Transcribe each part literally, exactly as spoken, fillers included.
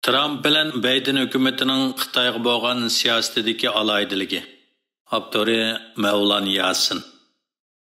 ترامپ بىلەن بەيدېن ھۆكۈمىتىنىڭ خىتايغا بولغان سىياسىتىدىكى ئالاھىدىلىكى. ئاپتورى مەۋلان ياسىن.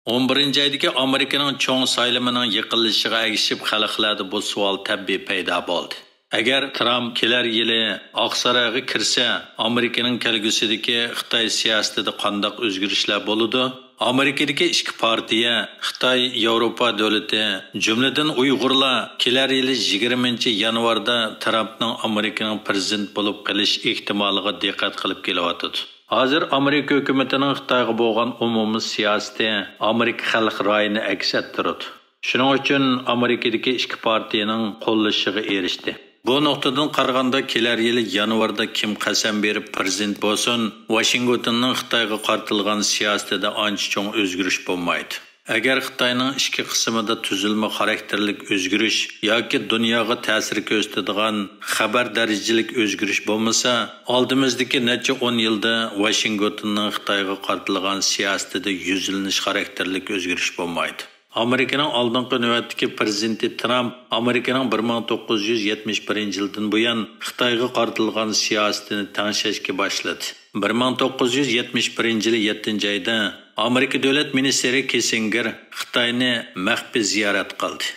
ئون بىرىنچى ئايدىكى ئامېرىكىنىڭ چوڭ سايلىمىنىڭ يېقىنلىشىشىغا ئەگىشىپ، خەلقلەردە بۇ سوئال تەبىئىي پەيدا بولدى. ئەگەر ترامپ كېلەر يىلى ئاقسارايغا كىرسە، ئامېرىكىنىڭ كەلگۈسىدىكى خىتاي سىياسىتىدە قانداق ئۆزگىرىشلەر بولىدۇ؟ ئامېرىكىدىكى ئىككى پارتىيە، خىتاي، ياۋروپا دۆلىتى، جۈملىدىن ئۇيغۇرلار كېلەر يىلى يىگىرمىنچى يانۋاردا ترامپنىڭ ئامېرىكىنىڭ پىرېزىدېنت بولۇپ قېلىش ئېھتىمالىغا دىققەت قىلىپ كېلىۋاتىدۇ. ھازىر ئامېرىكا ھۆكۈمىتىنىڭ خىتايغا بولغان ئومۇمىي سىياسىتى ئامېرىكا خەلق رايىنى ئەكس ئەتتۈرىدۇ. شۇنىڭ ئۈچۈن ئامېرىكىدىكى ئىككى پارتىيەنىڭ قوللىشىشىغا ئېرىشتى. بۇ نۇقتىدىن قارىغاندا، كېلەر يىلى يانۋاردا كىم قەسەم بېرىپ پىرېزىدېنت بولسۇن، ۋاشىنگتوننىڭ خىتايغا قارىتىلغان سىياسىتىدە ئانچە چوڭ ئۆزگىرىش بولمايدۇ. ئەگەر خىتاينىڭ ئىچكى قىسمىدا تۈزۈلمە خاراكتېرلىك ئۆزگىرىش ياكى دۇنياغا تەسىر كۆرسىتىدىغان خەۋپ دەرىجىلىك ئۆزگىرىش بولمىسا، ئالدىمىزدىكى نەچچە ئون يىلدا ۋاشىنگتوننىڭ خىتايغا قارىتىلغان سىياسىتىدە يۈزلىنىش خاراكتېرلىك ئۆزگىرىش بولمايدۇ. ئامېرىكىنىڭ ئالدىنقى نۆۋەتتىكى پىرېزىدېنتى ترامپ ئامېرىكىنىڭ بىر مىڭ توققۇز يۈز يەتمىش بىرىنچى يىلدىن بۇيان خىتايغا قارىتىلغان سىياسىتىنى تەڭشەشكە باشلىدى. بىر مىڭ توققۇز يۈز يەتمىش بىرىنچى يىلى يەتتىنچى ئايدا ئامېرىكا دۆلەت مىنىستىرى كىسسىنگېر خىتاينى مەخپىي زىيارەت قىلدى.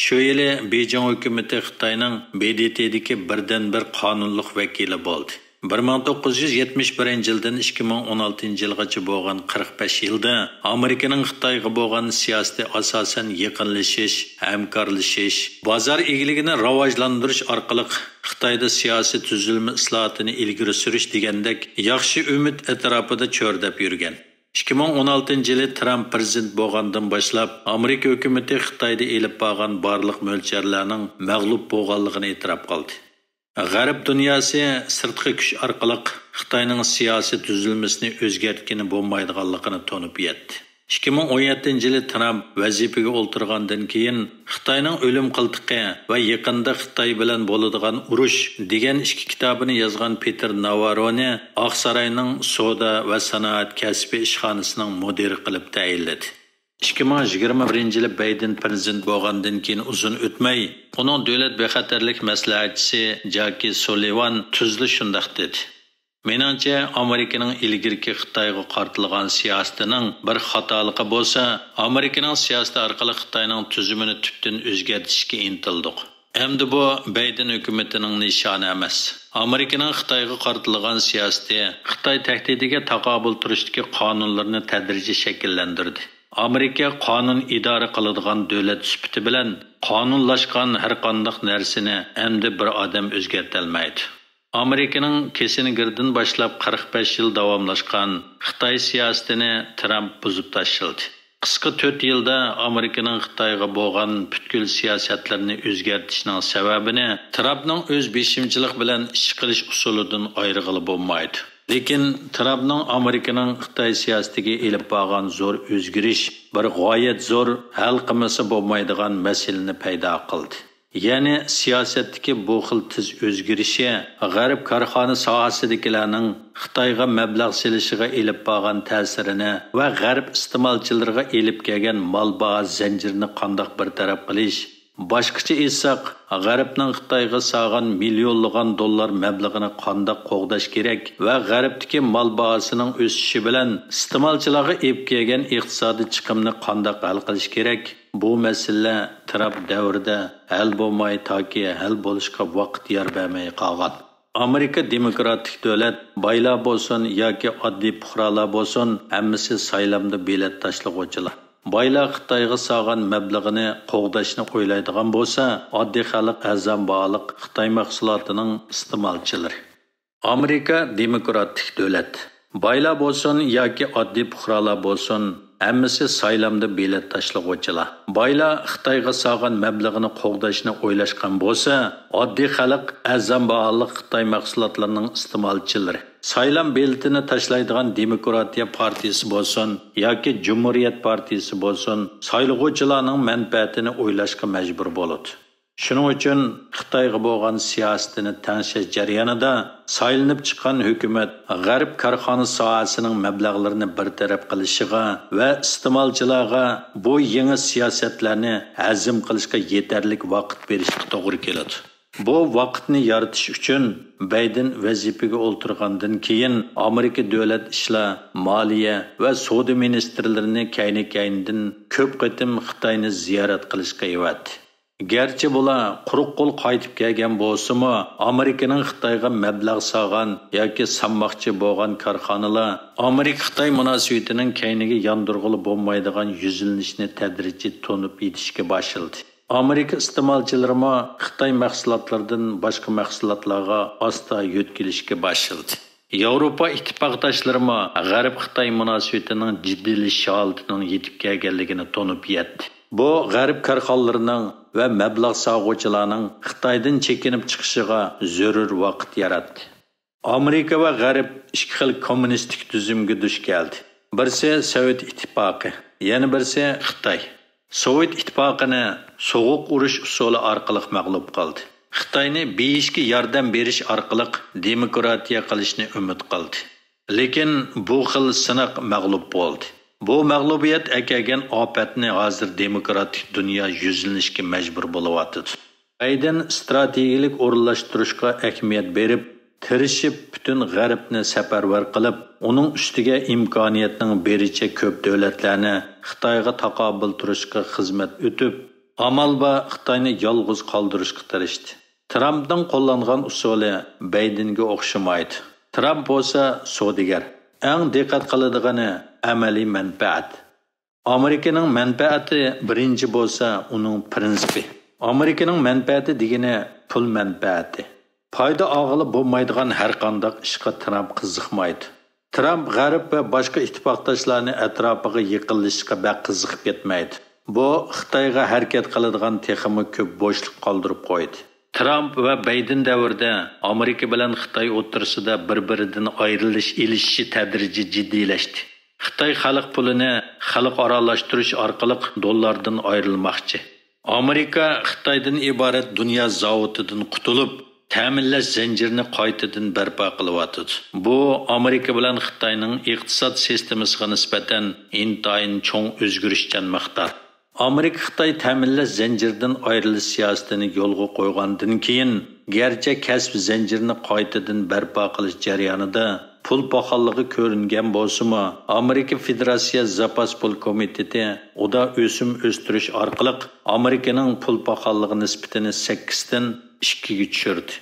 شۇ يىلى بېيجىڭ ھۆكۈمىتى خىتاينىڭ ب د ت دىكى بىردىنبىر قانۇنلۇق ۋەكىلى بولدى. بىر مىڭ توققۇز يۈز يەتمىش بىرىنچى يىلدىن ئىككى مىڭ ئون ئالتىنچى يىلغىچە بولغان قىرىق بەش يىلدا ئامېرىكىنىڭ خىتايغا بولغان سىياسىتى ئاساسەن يېقىنلىشىش، ھەمكارلىشىش، بازار ئىگىلىكىنى راۋاجلاندۇرۇش ئارقىلىق خىتايدا سىياسىي تۈزۈلمە ئىسلاھاتىنى ئىلگىرى سۈرۈش دېگەندەك ياخشى ئۈمىد ئەتراپىدا چۆرىدەپ يۈرگەن. ئىككى مىڭ ئون ئالتىنچى يىلى ترامپ پىرېزىدېنت بولغاندىن باشلاپ، ئامېرىكا ھۆكۈمىتى خىتايدا ئېلىپ بارغان بارلىق مۆلچەرلەرنىڭ مەغلۇپ بولغانلىقىنى ئېتىراپ قىلدى. غەرب دۇنياسى سىرتقى كۈچ ئارقىلىق خىتاينىڭ سىياسىي تۈزۈلمىسىنى ئۆزگەرتكىلى بولمايدىغانلىقىنى تونۇپ يەتتى. ئىككى مىڭ ئون يەتتىنچى يىلى ترامپ ۋەزىپىگە ئولتۇرغاندىن كېيىن، خىتاينىڭ ئۆلۈم قىلتىقى ۋە يېقىندا خىتاي بىلەن بولىدىغان ئۇرۇش دېگەن ئىككى كىتابىنى يازغان پېتېر ناۋارونى ئاقساراينىڭ سودا ۋە سانائەت كەسپى ئىشخانىسىنىڭ مۇدىرى قىلىپ تەيىنلىدى. ئىككى مىڭ يىگىرمە بىرىنچى يىلى بەيدېن پىرېزىدېنت بولغاندىن كېيىن ئۇزۇن ئۆتمەي، ئۇنىڭ دۆلەت بىخەتەرلىك مەسلىھەتچىسى جاكى سۇللىۋان تۈزلا شۇنداق دېدى. مېنىڭچە، ئامېرىكىنىڭ ئىلگىرىكى خىتايغا قارىتىلغان سىياسىتىنىڭ بىر خاتالىقى بولسا، ئامېرىكىنىڭ سىياسىتى ئارقىلىق خىتاينىڭ تۈزۈمىنى تۈپتىن ئۆزگەرتىشكە ئىنتىلدۇق. ئەمدى بۇ بەيدېن ھۆكۈمىتىنىڭ نىشانى ئەمەس. ئامېرىكىنىڭ خىتايغا قارىتىلغان سىياسىتى خىتاي تەھدىتىگە تاقابىل تۇرۇشتىكى قانۇنلىرىنى تەدرىجىي شەكىللەندۈردى. ئامېرىكا قانۇن ئىدارە قىلىدىغان دۆلەت سۈپىتى بىلەن قانۇنلاشقان ھەرقانداق نەرسىنى ئەمدى بىر ئادەم ئۆزگەرتەلمەيدۇ. ئامېرىكىنىڭ كىسسىنگېردىن باشلاپ قىرىق بەش يىل داۋاملاشقان خىتاي سىياسىتىنى ترامپ بۇزۇپ تاشلىدى. قىسقا تۆت يىلدا ئامېرىكىنىڭ خىتايغا بولغان پۈتكۈل سىياسەتلىرىنى ئۆزگەرتىشىنىڭ سەۋەبىنى ترامپنىڭ ئۆز بېشىمچىلىق بىلەن ئىش قىلىش ئۇسۇلىدىن ئايرىغىلى بولمايدۇ. لېكىن ترامپنىڭ ئامېرىكىنىڭ خىتاي سىياسىتىگە ئېلىپ بارغان زور ئۆزگىرىش بىر غايەت زور، ھەل قىلمىسا بولمايدىغان مەسىلىنى پەيدا قىلدى. يەنى سىياسەتتىكى بۇ خىل تېز ئۆزگىرىشى غەرب كارخانا ساھەسىدىكىلەرنىڭ خىتايغا مەبلەغ سېلىشىغا ئېلىپ بارغان تەسىرىنى ۋە غەرب ئىستېمالچىلىرىغا ئېلىپ كەلگەن مال باھا زەنجىرىنى قانداق بىر تەرەپ قىلىش، باشقىچە ئېيتساق، غەربنىڭ خىتايغا سالغان مىليونلىغان دوللار مەبلىغىنى قانداق قوغداش كېرەك ۋە غەربتىكى مال باھاسىنىڭ ئۆسۈشى بىلەن ئىستېمالچىلارغا ئېلىپ كەلگەن ئىقتىسادىي چىقىمنى قانداق ھەل قىلىش كېرەك؟ بۇ مەسىلىلەر ترامپ دەۋرىدە ھەل بولماي، تاكى ھەل بولۇشقا ۋاقىت يار بەرمەي قالغان. ئامېرىكا دېموكراتىك دۆلەت، بايلار بولسۇن ياكى ئاددىي پۇقرالار بولسۇن، ھەممىسى سايلامدا بېلەت تاشلىغۇچىلار. بايلار خىتايغا سالغان مەبلىغىنى قوغداشنى ئويلايدىغان بولسا، ئاددىي خەلق ئەرزان باھالىق خىتاي مەھسۇلاتىنىڭ ئىستېمالچىلىرى. ئامېرىكا دېموكراتىك دۆلەت. بايلار بولسۇن ياكى ئاددىي پۇقرالار بولسۇن، ھەممىسى سايلامدا بېلەت تاشلىغۇچىلار. بايلار خىتايغا سالغان مەبلىغىنى قوغداشنى ئويلاشقان بولسا، ئاددىي خەلق ئەرزان باھالىق خىتاي مەھسۇلاتلىرىنىڭ ئىستېمالچىلىرى. سايلام بېلىتىنى تاشلايدىغان دېموكراتىيە پارتىيىسى بولسۇن ياكى جۇمھۇرىيەت پارتىيىسى بولسۇن، سايلىغۇچىلارنىڭ مەنپەئەتىنى ئويلاشقا مەجبۇر بولىدۇ. شۇنىڭ ئۈچۈن خىتايغا بولغان سىياسىتىنى تەڭشەش جەريانىدا سايلىنىپ چىققان ھۆكۈمەت غەرب كارخانا ساھەسىنىڭ مەبلەغلىرىنى بىر تەرەپ قىلىشىغا ۋە ئىستېمالچىلارغا بۇ يېڭى سىياسەتلەرنى ھەزىم قىلىشقا يېتەرلىك ۋاقىت بېرىشكە توغرا كېلىدۇ. بۇ ۋاقىتنى يارىتىش ئۈچۈن بەيدېن ۋەزىپىگە ئولتۇرغاندىن كېيىن، ئامېرىكا دۆلەت ئىشلار، مالىيە ۋە سودا مىنىستىرلىرىنى كەينى-كەينىدىن كۆپ قېتىم خىتاينى زىيارەت قىلىشقا ئەۋەتتى. گەرچە بۇلار قۇرۇق قول قايتىپ كەلگەن بولسىمۇ، ئامېرىكىنىڭ خىتايغا مەبلەغ سالغان ياكى سالماقچى بولغان كارخانىلار ئامېرىكا-خىتاي مۇناسىۋىتىنىڭ كەينىگە ياندۇرغىلى بولمايدىغان يۈزلىنىشنى تەدرىجىي تونۇپ يېتىشكە باشلىدى. ئامېرىكا ئىستېمالچىلىرىمۇ خىتاي مەھسۇلاتلىرىدىن باشقا مەھسۇلاتلارغا ئاستا يۆتكىلىشكە باشلىدى. ياۋروپا ئىتتىپاقداشلىرىمۇ غەرب-خىتاي مۇناسىۋىتىنىڭ جىددىيلىشىش ھالىتىنىڭ يېتىپ كەلگەنلىكىنى تونۇپ يەتتى. بۇ غەرب كارخانىلىرىنىڭ ۋە مەبلەغ سالغۇچىلارنىڭ خىتايدىن چېكىنىپ چىقىشىغا زۆرۈر ۋاقىت ياراتتى. ئامېرىكا ۋە غەرب ئىككى خىل كوممۇنىستىك تۈزۈمگە دۇچ كەلدى. بىرسى سوۋېت ئىتتىپاقى، يەنە بىرسى خىتاي. سوۋېت ئىتتىپاقىنى سوغۇق ئۇرۇش ئۇسۇلى ئارقىلىق مەغلۇپ قىلدى. خىتاينى بېيىشكە ياردەم بېرىش ئارقىلىق دېموكراتىيە قىلىشنى ئۈمىد قىلدى. لېكىن بۇ خىل سىناق مەغلۇپ بولدى. بۇ مەغلۇبىيەت ئەكەلگەن ئاپەتنى ھازىر دېموكراتىك دۇنيا يۈزلىنىشكە مەجبۇر بولۇۋاتىدۇ. بايدېن ئىستراتېگىيەلىك ئورۇنلاشتۇرۇشقا ئەھمىيەت بېرىپ، تىرىشىپ پۈتۈن غەربنى سەپەرۋەر قىلىپ، ئۇنىڭ ئۈستىگە ئىمكانىيەتنىڭ بېرىچە كۆپ دۆلەتلەرنى خىتايغا تاقابىل تۇرۇشقا خىزمەت ئۆتۈپ، ئامال بار خىتاينى يالغۇز قالدۇرۇشقا تىرىشتى. ترامپنىڭ قوللانغان ئۇسۇلى بايدېنگە ئوخشىمايدۇ. ترامپ بولسا سودىگەر. ئەڭ دىققەت قىلىدىغىنى ئەمەلىي مەنپەئەت. ئامېرىكىنىڭ مەنپەئەتى بىرىنچى بولسا، ئۇنىڭ پىرىنسىپى. ئامېرىكىنىڭ مەنپەئەتى دېگىنى پۇل مەنپەئەتى. پايدا ئالغىلى بولمايدىغان ھەرقانداق ئىشقا ترامپ قىزىقمايدۇ. ترامپ غەرب ۋە باشقا ئىتتىپاقداشلارنى ئەتراپىغا يېقىنلىشىشقا بەك قىزىقىپ كەتمەيدۇ. بۇ خىتايغا ھەرىكەت قىلىدىغان تېخىمۇ كۆپ بوشلۇق قالدۇرۇپ قويدى. ترامپ ۋە بايدېن دەۋرىدە ئامېرىكا بىلەن خىتاي ئوتتۇرىسىدا بىر-بىرىدىن ئايرىلىش ئېلىشىشى تەدرىجىي جىددىيلەشتى. خىتاي خەلق پۇلىنى خەلقئارالاشتۇرۇش ئارقىلىق دوللاردىن ئايرىلماقچى. ئامېرىكا خىتايدىن ئىبارەت دۇنيا زاۋۇتىدىن قۇتۇلۇپ، تەمىنلەش زەنجىرىنى قايتىدىن بەرپا قىلىۋاتىدۇ. بۇ ئامېرىكا بىلەن خىتاينىڭ ئىقتىساد سىستېمىسىغا نىسبەتەن ئىنتايىن چوڭ ئۆزگىرىشچان مىقدار. ئامېرىكا خىتاي تەمىنلەش زەنجىرىدىن ئايرىلىش سىياسىتىنى يولغا قويغاندىن كېيىن، گەرچە كەسىپ زەنجىرىنى قايتىدىن بەرپا قىلىش جەريانىدا پۇل پاخاللىقى كۆرۈنگەن بولسىمۇ، ئامېرىكا فېدېراتسىيە زاپاس پۇل كومىتېتى ئۇدا ئۆسۈم ئۆستۈرۈش ئارقىلىق ئامېرىكىنىڭ پۇل پاخاللىقى نىسبىتىنى سەككىزدىن ئىككىگە چۈشۈردى.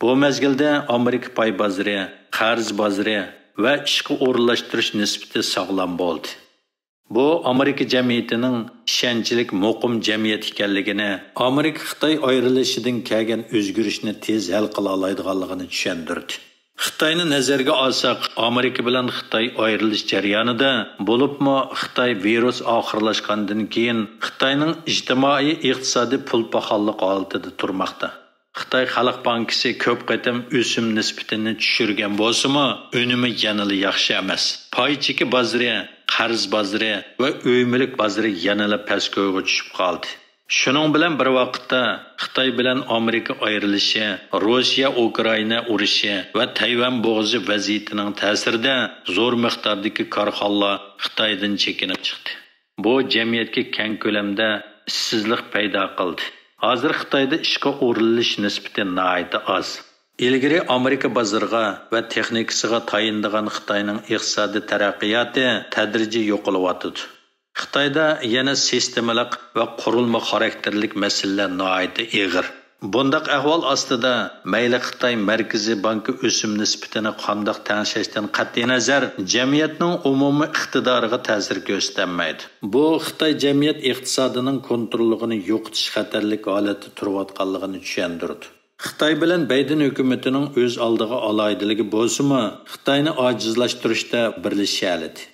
بۇ مەزگىلدە ئامېرىكا پاي بازىرى، قەرز بازىرى ۋە ئىشقا ئورۇنلاشتۇرۇش نىسبىتى ساغلام بولدى. بۇ ئامېرىكا جەمئىيىتىنىڭ ئىشەنچلىك، مۇقىم جەمئىيەت ئىكەنلىكىنى، ئامېرىكا-خىتاي ئايرىلىشىدىن كەلگەن ئۆزگىرىشنى تېز ھەل قىلالايدىغانلىقىنى چۈشەندۈردى. خىتاينى نەزەرگە ئالساق، ئامېرىكا بىلەن خىتاي ئايرىلىش جەريانىدا، بولۇپمۇ خىتاي ۋىرۇس ئاخىرلاشقاندىن كېيىن، خىتاينىڭ ئىجتىمائىي ئىقتىسادىي پۇل پاخاللىق ھالىتىدە تۇرماقتا. خىتاي خەلق بانكىسى كۆپ قېتىم ئۆسۈم نىسبىتىنى چۈشۈرگەن بولسىمۇ، ئۈنۈمى يەنىلا ياخشى ئەمەس. پاي چېكى بازىرى، قەرز بازىرى ۋە ئۆي مۈلۈك بازىرى يەنىلا پەسكويغا چۈشۈپ قالدى. شۇنىڭ بىلەن بىر ۋاقىتتا، خىتاي بىلەن ئامېرىكا ئايرىلىشى، روسىيە-ئۇكرائىنا ئۇرۇشى ۋە تەيۋەن بوغۇزى ۋەزىيىتىنىڭ تەسىرىدە زور مىقداردىكى كارخانىلار خىتايدىن چېكىنىپ چىقتى. بۇ جەمئىيەتكە كەڭ كۆلەمدە ئىشسىزلىق پەيدا قىلدى. ھازىر خىتايدا ئىشقا ئورۇنلىشىش نىسبىتى ناھايىتى ئاز. ئىلگىرى ئامېرىكا بازىرىغا ۋە تېخنىكىسىغا تايىنىدىغان خىتاينىڭ ئىقتىسادىي تەرەققىياتى تەدرىجىي يوقىلىۋاتىدۇ. خىتايدا يەنە سىستېمىلىق ۋە قۇرۇلما خاراكتېرلىك مەسىلىلەر ناھايىتى ئېغىر. بۇنداق ئەھۋال ئاستىدا مەيلى خىتاي مەركىزىي بانكى ئۆسۈم نىسبىتىنى قانداق تەڭشەشتىن قەتئىينەزەر، جەمئىيەتنىڭ ئومۇمىي ئىقتىدارىغا تەسىر كۆرسىتەلمەيدۇ. بۇ خىتاي جەمئىيەت ئىقتىسادىنىڭ كونتروللۇقىنى يوقىتىش خەتەرلىك ھالەتتە تۇرۇۋاتقانلىقىنى چۈشەندۈرىدۇ. خىتاي بىلەن بايدېن ھۆكۈمىتىنىڭ ئۆز ئالدىغا ئالاھىدىلىكى بولسىمۇ، خىتاينى ئاجىزلاشتۇرۇشتا بىرلىشەلىدى.